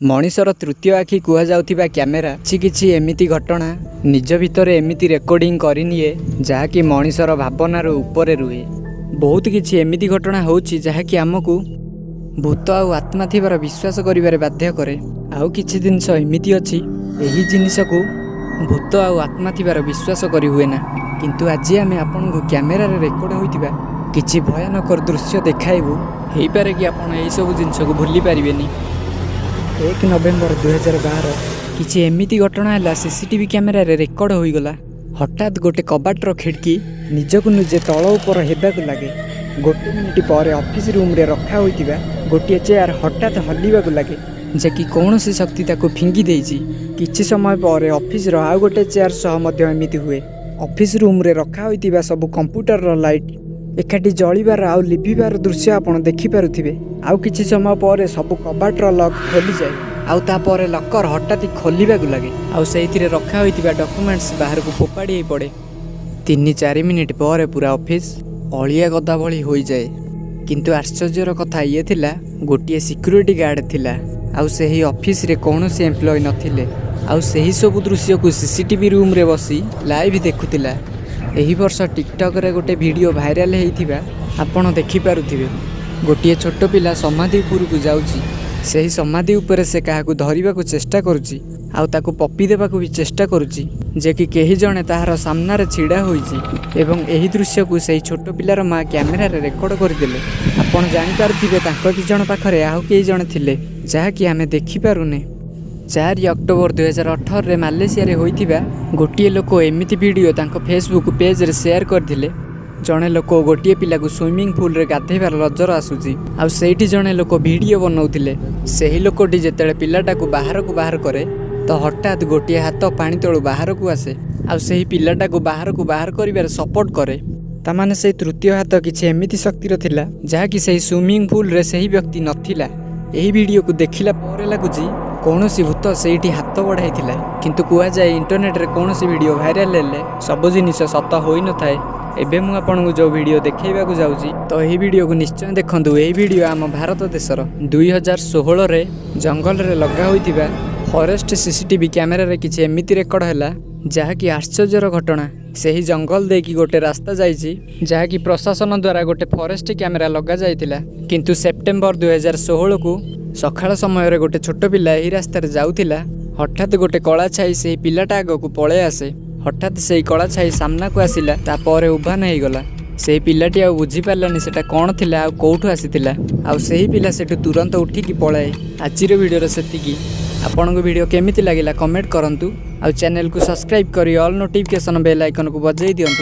ମଣିଷର ତୃତୀୟ ଆଖି କୁହାଯାଉଥିବା କ୍ୟାମେରା କିଛି କିଛି ଏମିତି ଘଟଣା ନିଜ ଭିତରେ ଏମିତି ରେକର୍ଡ଼ିଂ କରିନିଏ, ଯାହାକି ମଣିଷର ଭାବନାର ଉପରେ ରୁହେ। ବହୁତ କିଛି ଏମିତି ଘଟଣା ହେଉଛି, ଯାହାକି ଆମକୁ ଭୂତ ଆଉ ଆତ୍ମା ଥିବାର ବିଶ୍ୱାସ କରିବାରେ ବାଧ୍ୟ କରେ। ଆଉ କିଛି ଜିନିଷ ଏମିତି ଅଛି, ଏହି ଜିନିଷକୁ ଭୂତ ଆଉ ଆତ୍ମା ଥିବାର ବିଶ୍ୱାସ କରି ହୁଏ ନା। କିନ୍ତୁ ଆଜି ଆମେ ଆପଣଙ୍କୁ କ୍ୟାମେରାରେ ରେକର୍ଡ଼ ହୋଇଥିବା କିଛି ଭୟାନକ ଦୃଶ୍ୟ ଦେଖାଇବୁ। ହେଇପାରେ କି ଆପଣ ଏହିସବୁ ଜିନିଷକୁ ଭୁଲି ପାରିବେନି। 1 ନଭେମ୍ବର 2012, କିଛି ଏମିତି ଘଟଣା ହେଲା, ସିସିଟିଭି କ୍ୟାମେରାରେ ରେକର୍ଡ଼ ହୋଇଗଲା। ହଠାତ୍ ଗୋଟେ କବାଟର ଖିଡ଼କି ନିଜକୁ ନିଜେ ତଳ ଉପର ହେବାକୁ ଲାଗେ। ଗୋଟେ ମିନିଟ୍ ପରେ ଅଫିସ୍ ରୁମ୍ରେ ରଖା ହୋଇଥିବା ଗୋଟିଏ ଚେୟାର ହଠାତ୍ ହଲିବାକୁ ଲାଗେ, ଯେ କି କୌଣସି ଶକ୍ତି ତାକୁ ଫିଙ୍ଗି ଦେଇଛି। କିଛି ସମୟ ପରେ ଅଫିସର ଆଉ ଗୋଟେ ଚେୟାର ସହ ମଧ୍ୟ ଏମିତି ହୁଏ। ଅଫିସ୍ ରୁମ୍ରେ ରଖା ହୋଇଥିବା ସବୁ କମ୍ପ୍ୟୁଟରର ଲାଇଟ୍ ଏକାଠି ଜଳିବାର ଆଉ ଲିଭିବାର ଦୃଶ୍ୟ ଆପଣ ଦେଖିପାରୁଥିବେ। ଆଉ କିଛି ସମୟ ପରେ ସବୁ କବାଟର ଲକ୍ ଖୋଲିଯାଏ, ଆଉ ତାପରେ ଲକର ହଠାତ୍ ଖୋଲିବାକୁ ଲାଗେ, ଆଉ ସେଇଥିରେ ରଖା ହୋଇଥିବା ଡକୁମେଣ୍ଟସ୍ ବାହାରକୁ ଫୋପାଡ଼ି ହେଇ ପଡ଼େ। 3-4 ମିନିଟ୍ ପରେ ପୁରା ଅଫିସ୍ ଅଳିଆ ଗଦା ଭଳି ହୋଇଯାଏ। କିନ୍ତୁ ଆଶ୍ଚର୍ଯ୍ୟର କଥା ଇଏ ଥିଲା, ଗୋଟିଏ ସିକ୍ୟୁରିଟି ଗାର୍ଡ଼ ଥିଲା ଆଉ ସେହି ଅଫିସରେ କୌଣସି ଏମ୍ପ୍ଲୟି ନଥିଲେ, ଆଉ ସେହି ସବୁ ଦୃଶ୍ୟକୁ ସିସିଟିଭି ରୁମ୍ରେ ବସି ଲାଇଭ୍ ଦେଖୁଥିଲା। ଏହି ବର୍ଷ ଟିକଟକରେ ଗୋଟେ ଭିଡ଼ିଓ ଭାଇରାଲ ହେଇଥିବା ଆପଣ ଦେଖିପାରୁଥିବେ। ଗୋଟିଏ ଛୋଟ ପିଲା ସମାଧି ଉପରକୁ ଯାଉଛି। ସେହି ସମାଧି ଉପରେ ସେ କାହାକୁ ଧରିବାକୁ ଚେଷ୍ଟା କରୁଛି, ଆଉ ତାକୁ ପପି ଦେବାକୁ ବି ଚେଷ୍ଟା କରୁଛି, ଯେ କି କେହି ଜଣେ ତାହାର ସାମ୍ନାରେ ଛିଡ଼ା ହୋଇଛି ଏବଂ ଏହି ଦୃଶ୍ୟକୁ ସେହି ଛୋଟ ପିଲାର ମା କ୍ୟାମେରାରେ ରେକର୍ଡ଼ କରିଦେଲେ। ଆପଣ ଜାଣିପାରୁଥିବେ, ତାଙ୍କ ଦୁଇ ଜଣ ପାଖରେ ଆଉ କେହି ଜଣେ ଥିଲେ, ଯାହାକି ଆମେ ଦେଖିପାରୁନେ। 4 ଅକ୍ଟୋବର 2018ରେ ମାଲେସିଆରେ ହୋଇଥିବା ଗୋଟିଏ ଲୋକ ଏମିତି ଭିଡ଼ିଓ ତାଙ୍କ ଫେସବୁକ୍ ପେଜ୍ରେ ସେୟାର କରିଥିଲେ। ଜଣେ ଲୋକ ଗୋଟିଏ ପିଲାକୁ ସୁଇମିଂ ପୁଲରେ ଗାଧେଇବାର ନଜର ଆସୁଛି, ଆଉ ସେଇଠି ଜଣେ ଲୋକ ଭିଡ଼ିଓ ବନାଉଥିଲେ। ସେହି ଲୋକଟି ଯେତେବେଳେ ପିଲାଟାକୁ ବାହାରକୁ ବାହାର କରେ, ତ ହଠାତ୍ ଗୋଟିଏ ହାତ ପାଣି ତଳୁ ବାହାରକୁ ଆସେ, ଆଉ ସେହି ପିଲାଟାକୁ ବାହାରକୁ ବାହାର କରିବାରେ ସପୋର୍ଟ କରେ। ତାମାନେ ସେଇ ତୃତୀୟ ହାତ କିଛି ଏମିତି ଶକ୍ତିର ଥିଲା, ଯାହାକି ସେହି ସୁଇମିଂ ପୁଲରେ ସେହି ବ୍ୟକ୍ତି ନଥିଲା। ଏହି ଭିଡ଼ିଓକୁ ଦେଖିଲା ପରେ ଲାଗୁଛି କୌଣସି ଭୂତ ସେଇଠି ହାତ ବଢ଼ାଇଥିଲା। କିନ୍ତୁ କୁହାଯାଏ, ଇଣ୍ଟରନେଟ୍ରେ କୌଣସି ଭିଡ଼ିଓ ଭାଇରାଲ ହେଲେ ସବୁ ଜିନିଷ ସତ ହୋଇନଥାଏ। ଏବେ ମୁଁ ଆପଣଙ୍କୁ ଯେଉଁ ଭିଡ଼ିଓ ଦେଖାଇବାକୁ ଯାଉଛି, ତ ଏହି ଭିଡ଼ିଓକୁ ନିଶ୍ଚୟ ଦେଖନ୍ତୁ। ଏହି ଭିଡ଼ିଓ ଆମ ଭାରତ ଦେଶର 2016ରେ ଜଙ୍ଗଲରେ ଲଗା ହୋଇଥିବା ଫରେଷ୍ଟ ସିସିଟିଭି କ୍ୟାମେରାରେ କିଛି ଏମିତି ରେକର୍ଡ଼ ହେଲା, ଯାହାକି ଆଶ୍ଚର୍ଯ୍ୟର ଘଟଣା। ସେହି ଜଙ୍ଗଲ ଦେଇକି ଗୋଟେ ରାସ୍ତା ଯାଇଛି, ଯାହାକି ପ୍ରଶାସନ ଦ୍ୱାରା ଗୋଟେ ଫରେଷ୍ଟ କ୍ୟାମେରା ଲଗାଯାଇଥିଲା। କିନ୍ତୁ ସେପ୍ଟେମ୍ବର 2016କୁ ସକାଳ ସମୟରେ ଗୋଟେ ଛୋଟ ପିଲା ଏହି ରାସ୍ତାରେ ଯାଉଥିଲା। ହଠାତ୍ ଗୋଟେ କଳା ଛାଇ ସେହି ପିଲାଟା ଆଗକୁ ପଳେଇ ଆସେ। ହଠାତ୍ ସେଇ କଳା ଛାଇ ସାମ୍ନାକୁ ଆସିଲା, ତାପରେ ଉଭାନ ହେଇଗଲା। ସେଇ ପିଲାଟି ଆଉ ବୁଝିପାରିଲାନି ସେଟା କ'ଣ ଥିଲା ଆଉ କେଉଁଠୁ ଆସିଥିଲା, ଆଉ ସେହି ପିଲା ସେଠୁ ତୁରନ୍ତ ଉଠିକି ପଳାଏ। ଆଜିର ଭିଡ଼ିଓର ସେତିକି। ଆପଣଙ୍କୁ ଭିଡ଼ିଓ କେମିତି ଲାଗିଲା କମେଣ୍ଟ କରନ୍ତୁ, ଆଉ ଚ୍ୟାନେଲକୁ ସବସ୍କ୍ରାଇବ୍ କରି ଅଲ୍ ନୋଟିଫିକେସନ୍ ବେଲ୍ ଆଇକନ୍କୁ ବଜାଇ ଦିଅନ୍ତୁ।